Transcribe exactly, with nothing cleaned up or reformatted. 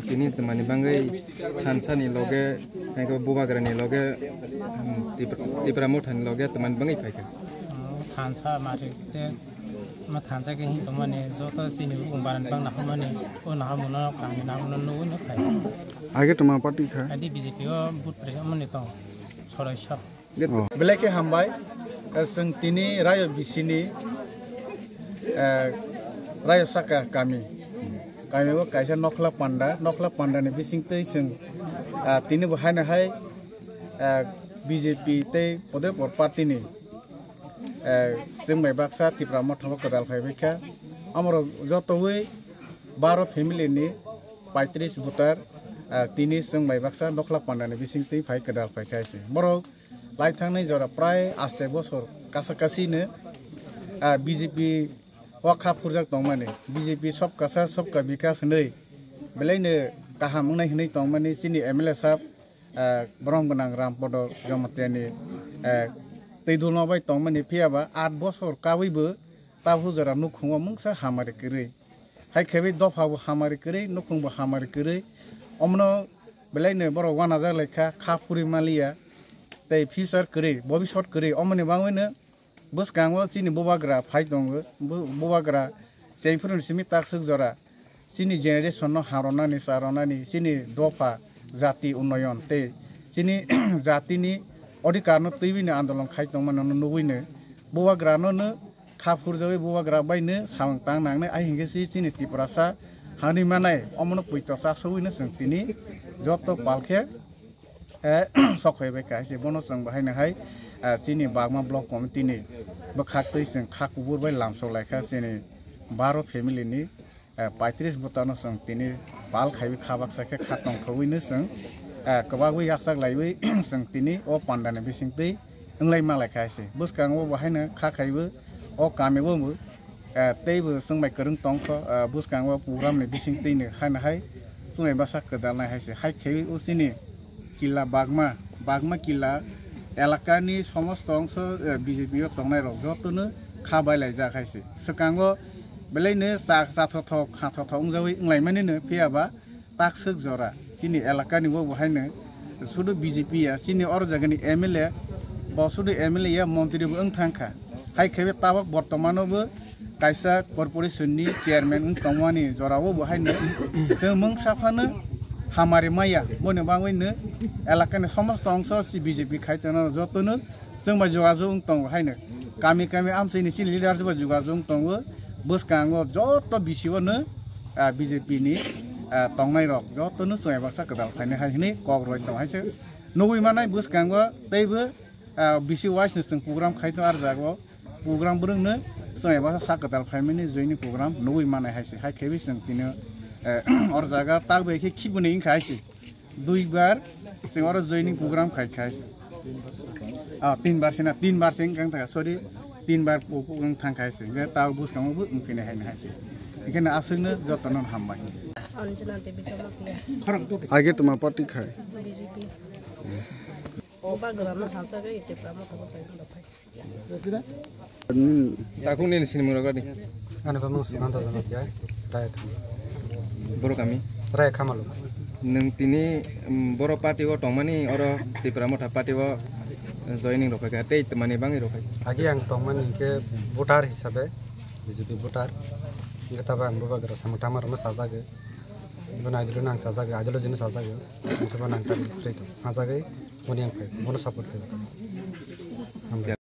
Tini twmani bangwi thansa ni loge, hai khe bubagra ni loge, um, Tipra, Tipra Motha ni loge twmani bangwi phai kha. Thansa mari te, ma thansa khe hin tongmani, joto chini bukung barani bang naharmani, o naharmano kami naharmano nugwi no phai. Age twma party kha? Adi B J P o vote ri mani tong, sorai sok. Oh. Belai khe hambai, eh, chwng tini Rayo bisini, eh, Rayo Saka kami. Kami o kaisa Nokhla Panda, Nokhla Panda ni bising twi chwng, ah, tini bo haino hai, eh, B J P tei Podepor party ni, eh, chwng bai baksa Tipra Motha o kwdal phai bai kha. Amoro jotowi baro family ni paitris voter, ah, tini chwng bai baksa Nokhla Panda ni bising twi phai kwdal phai kha se. Borok lai thangnai jora prai aste bosor kasa kasino, ah, B J P o kha phurjak tongmani, B J P Sabka Saath Sabka Vikas hinwi belaino kaham wngnai hinwi tongmani chini M L A sab, ah, borom gwnang Rampodo Jamatia ni, ah, twi dulma bai tongmani, phiya ba aat bosor kawi bo tabuk jora nukhungo mungsa hamari kwrwi. Hai khe bai dopha bo hamari kwrwi, nukhung bo hamari kwrwi. Omono belaino borok uanajak lai kha, kha phuri maliya, tei future kwrwi, bobisot kwrwi. Omoni bagwino bwskango chini bubagra phai tongo, bu-, bubagra chengphuru ni simi takswk jora chini generation no harwnani, charwnani, chini dopha, jati unnoyon tei chini jatini odhikar no twiwi no andolon khai tongmani no nugwi no bubagra no no kha phurjawi bubagra bai no samung tang nangnai, ai hinkhe si chini Tiprasa hani manai omono puito chasogwi no chwng tini joto pal khe, eh, sok phai bai kha se. Bono chwng bahai no hai, eh, chini Bagma Block Committee ni bwkhak twi chwng kha kubur bai lamsok lai kha chini baro family ni, eh, paitris bwtano chwng tini pal khaiwi kha baksa khe kha tongthogwi no chwng, eh, kwbagwi yakchak laiwi chwng tini o panda ni bising twi wnglai malai kha se. Bwskango bo haino kha khaibo o kami bo bo, eh, tei bo chwng bai kwrwng tongkho, eh, bwskango program ni bising twi no haino hai chwng bai baksa kwdal nai hai se. Hai khaiwi o chini killa Bagma, Bagma killa elakani somosto ongso, eh, B J P o tongnai rok jotono kha bai lai jak hai se. Swkango belai no cha-, chathothok, khathothok wngjawi wnglaimani no, phiya ba takswk jora chini elakani bo bo haino sudu B J P ya, chini oro jagani M L A, bo sudu M L A ya, montri bo wng thang kha. Hai khe be tabok bortomano bo kaisa corporation ni chairman wng tongmani jorao bo haino chwng mungsa phano hamari maya, boni bagwi no elakani somosto ongso si B J P khai tongnai jotono chwng bai jogajog wng tongo haino. Kami kami amchaini chini leaders bai jogajog wng tongo. Bwskango joto B C O no, ah, B J P ni, ah, tongnai rok jotono chwng bai baksa kwtal phainai hai hinwi kok rwui tongo hai se. Nugwi manai bwskango teibo, ah, B C wise no chwng program khai tongo, ar jago program bwrwng no chwng bai baksa sak kwtal phaimani joining program nugwi manai hai se. Hai khe bai chwng tini, eh, or jaga tak bai khe khibini wngkha hai se. Duibar chwng oro joining program khai khai. Ah, tinbar sina, tinbar sing kang thaka, sorry, tinbar pu-, pu-, kang thang khai sing. Ge tao bus kang bu mungkin hai hai sing. Ikan asung ne joto non hambai. Anjana Devi Jamatia. Age tuma party khai. B J P. Bagra ma halta ge ite kama kama sai. Takung nini sinimung rok gani. Ani bamung Sukanta Jamatia, Raya Khamaluk. Boro kami? Raya Khamaluk. Nwng tini, um, boro party o tongmani, oro Tipra Motha party o joining rok phaikha, tei twmani bangwi rok phaikha? Agi ang tongmani hinkhe voter hisabe, B J P voter. Hinkhe tabo ang bubagra samung tangmarokno sajagwi. Bono ideology no ang sajagwi, ideology no sajagwi. Hinkhe bono ang tangwi kwrwi tong, sajagwi, boni ang phai, bono support khlai.